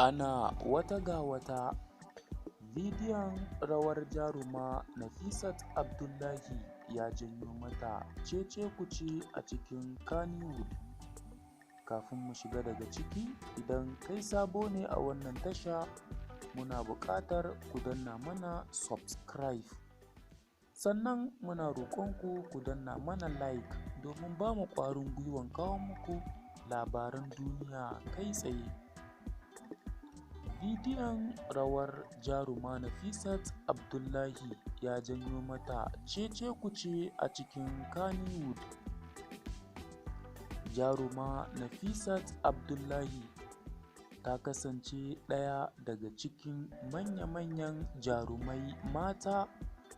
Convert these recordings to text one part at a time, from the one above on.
Ana wata ga wata, bidiyon rawar jaruma Nafisat Abdullahi ya janyo mata cece-kuce a cikin Kannywood. Kafin mu shiga daga ciki, idan kai sabo ne a wannan tasha, muna buƙatar ku danna mana subscribe. Sannan muna roƙonku ku danna mana like domin ba mu ƙwarin gwiwan kawo muku labaran duniya kai tsaye. Bidiyon rawar jaruma Nafisat Abdullahi ya janyo mata cece-kuce a cikin Kannywood. Jaruma Nafisat Abdullahi ta kasance ɗaya daga cikin manya-manyan jarumai mata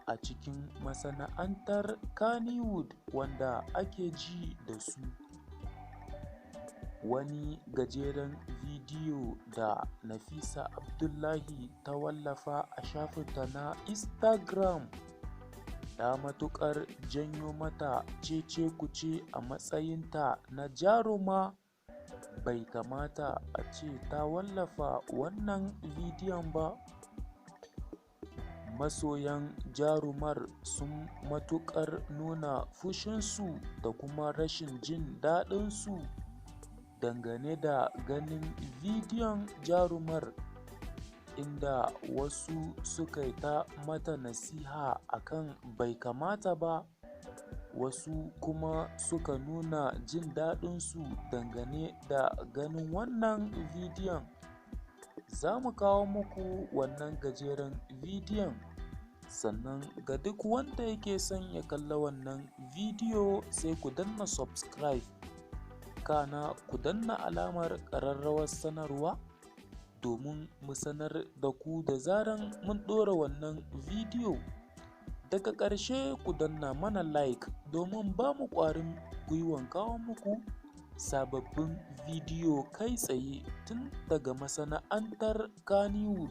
a cikin masana'antar Kannywood wanda ake ji da su. Wani gajeren bidiyo da Nafisa Abdullahi ta wallafa a shafinta na Instagram ya matuƙar janyo mata cece-kuce a matsayinta na jaruma. Bai kamata a ce ta wallafa wannan bidiyon ba. Masoyan jarumar sun matuƙar nuna fushinsu da kuma rashin jin daɗinsu dangane da ganin bidiyon jarumar, inda wasu suka yi ta mata nasiha akan bai kamata ba, wasu kuma suka nuna jin daɗinsu dangane da ganin wannan bidiyon. Za mu kawo muku wannan gajeren bidiyon, sannan ga duk wanda yake son ya kalla wannan bidiyo, sai ku danna subscribe, kana ku danna alamar ƙararrawar sanarwa domin mu sanar da ku da zaran mun ɗora wannan bidiyo. Daga ƙarshe, ku danna mana like domin ba mu ƙwarin gwiwan kawo muku sababbin bidiyo kai tsaye tun daga masana'antar Kannywood.